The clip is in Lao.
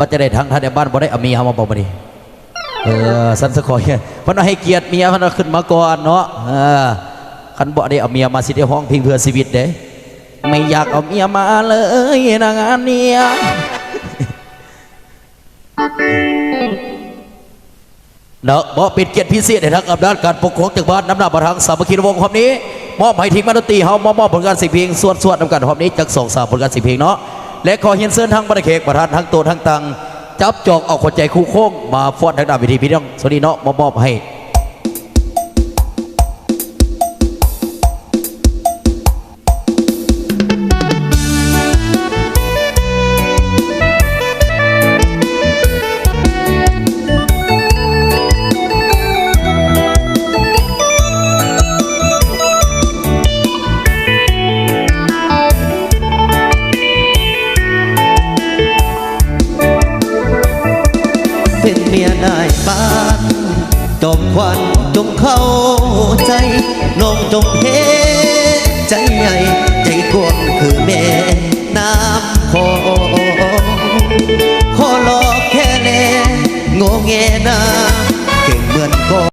ວ່າຈະໄດ້ທາງທ່ານໃນບ້ານບໍ່ໄດ້ເອົາເມຍເຮົາມາບໍ່ມື້ນີ້? ເອີ ຊັ້ນສະຂໍ ເພິ່ນວ່າໃຫ້ກຽດເມຍ ເພິ່ນວ່າຂຶ້ນມາກ່ອນເນາະ. ເອີ ຄັນບໍ່ໄດ້ເອົາເມຍມາ ຊິໄດ້ຮ້ອງເພງເພື່ອຊີວິດເດ້. ໄມ່ຢາກເອົາເມຍມາເລີຍນະງານເນຍ ເນາະ. ເພາະເປັນກຽດພິເສດໃຫ້ທາງອຳນາດການປົກຄອງຈັກບ້ານ ນຳໜ້າປະທານສາມັກຄີລະວົງ ຮອບນີ້ ມອບໃຫ້ທີມງານດົນຕີເຮົາ ມາມອບຜົນງານສຽງເພງ ສວດໆນຳກັນ ຮອບນີ້ຈັກສອງສາມຜົນງານສຽງເພງເນາະ. ແລະ ຂໍຮຽນເຊີນທາງບັນດາແຂກປະທານ ທັງໂຕະທັງຕັ່ງ ຈັບຈອງເອົາຂວັນໃຈຄູ່ໂຄ້ງ ມາຟ້ອນທາງໜ້າເວທີພີ່ນ້ອງ ໂຊນີ້ເນາະ ມາມອບໃຫ້. ເປັນເມຍນາຍບ້ານ ຈອມຂວັນຈົ່ງເຂົ້າໃຈ ນ້ອງຈົ່ງເຮັດໃຈໃຫຍ່ ໃຈກວ້າງຄືແມ່ນ້ຳຂອງ ຂໍຫຼອກແຄ່ແລ ງໍແງນາ ເກັ່ງເໝືອນກອງ.